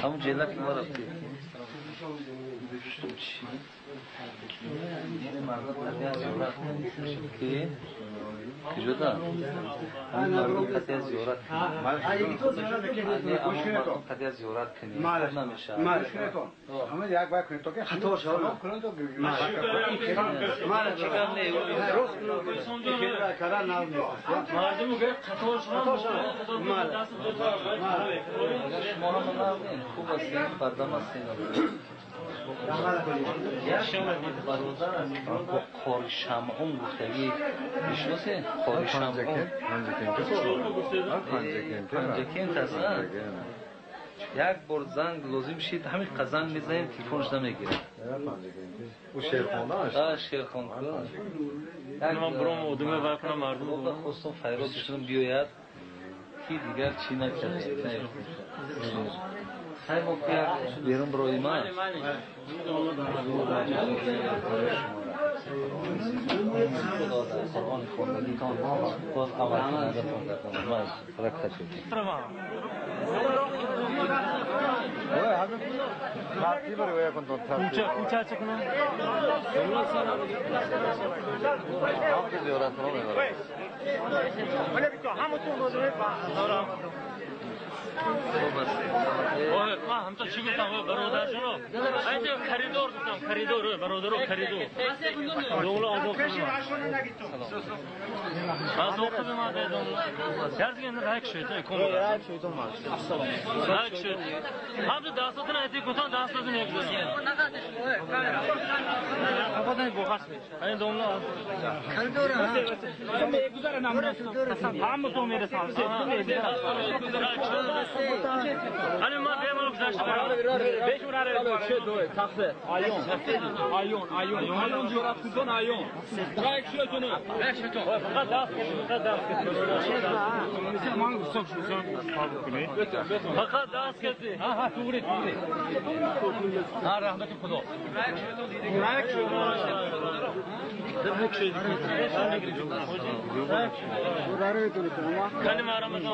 Ҳамун ҷела ки ма рафтем. Ки? Куҷода? Ҳамин мардум қатъия зиёрат кунем. Қатъия зиёрат кунем. Намешавад. Шумо ҳама нағзин, хуб ҳастем, бардам ҳастем. Бародар аз Қори Шамъун гуфтагӣ мешиносед? Қори Шамъун Панҷакент аст. Як бор занг лозим шид, ҳамин қа занг мезанем, телефонш намегирад. Шерхон. Хостум файрод шудам биёяд, ки дигар чӣ накард. Хай мо як берун бироима. Худо дар Қуръони хондагитон боз амал кунандатон гардонад. Ҳаракат кунед. Ман ҳамто чӣ гуфтам, бародар ҷаноб? Айҷа коридор гуфтам, коридор, бародаро, коридор. Доғла азоб кунам. Азоб кунам ман дедам. Ярзига лайк шуд, ком. Лайк шуд. Ҳамто дастотон айти гуфтам, дастотон мегузарам. Айн домла. Коридор мегузарам. Ҳамато мерасам. Ани ман бемалол гузашта. Айон, айон, айон, зиёрат кунтон айон. Лайк шуд. Фақат даст кашид, фақат даст кашид. Фақат даст кашид. Ҳа, ҳа, туғри, туғри. Ҳа, раҳмати Худо. Лайк шуд. Кани марамазон.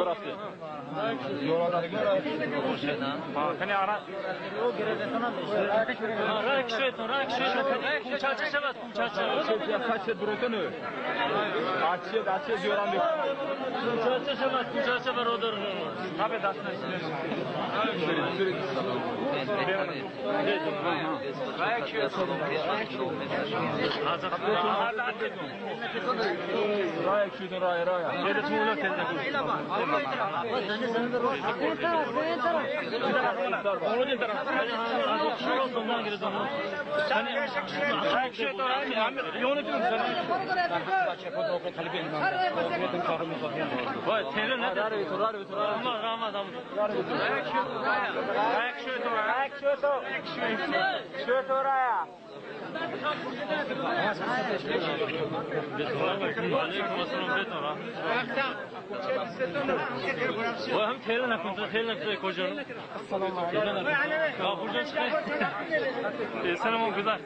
Райк шуд, райк шуд. Кумчача шавад, кумчача. Кумчача шавад, кумчача бародар. هم تهران نکن تو خیلی نکن کجا سلام گذشت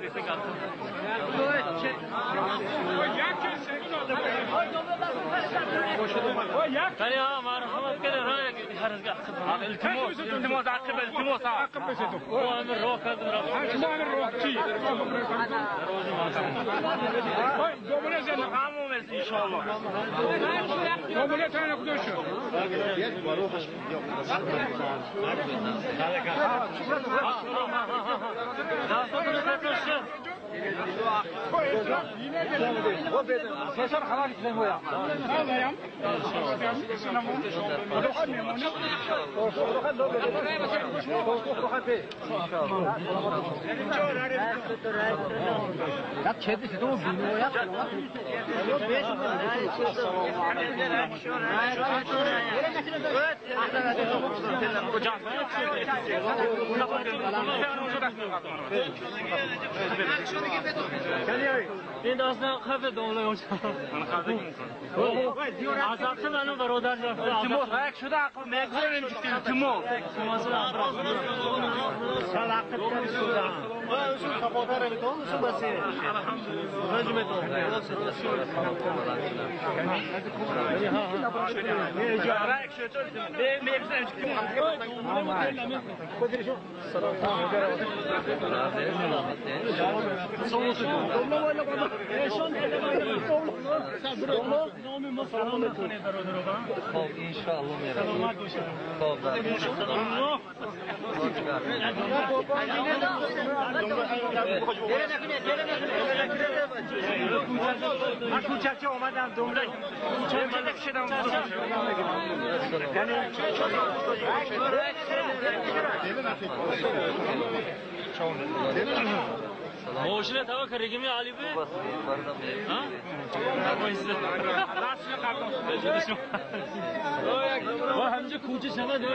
التماس عقب التماس عقب هو امر روح ان شاء الله این داستان خفه دونله اونجا. از عقب منو برادر التماس یک شده عقب میگذاریم التماس سال عقب شده خب انشاءالله میرم. خب من کوچکچه اومدم دنبال کوچکچه شدم. ماشین توا کرگمی علی به ها وا همجا کوچه شود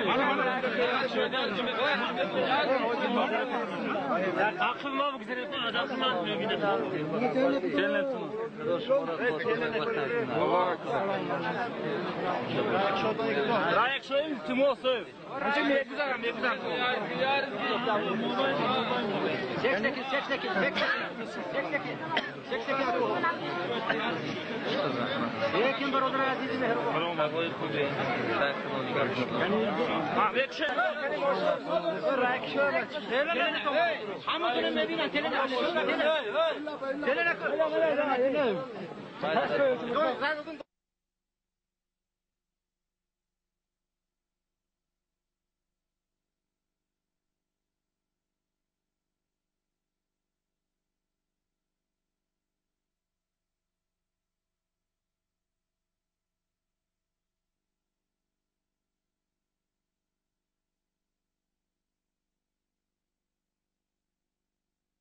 عقل ما بگذارید عقل ما میبینه رایک شویم التماس میگذارم میگذارم یکم برادر عزیز مهربان هوای خوبه همونتون میبینن تله نکن.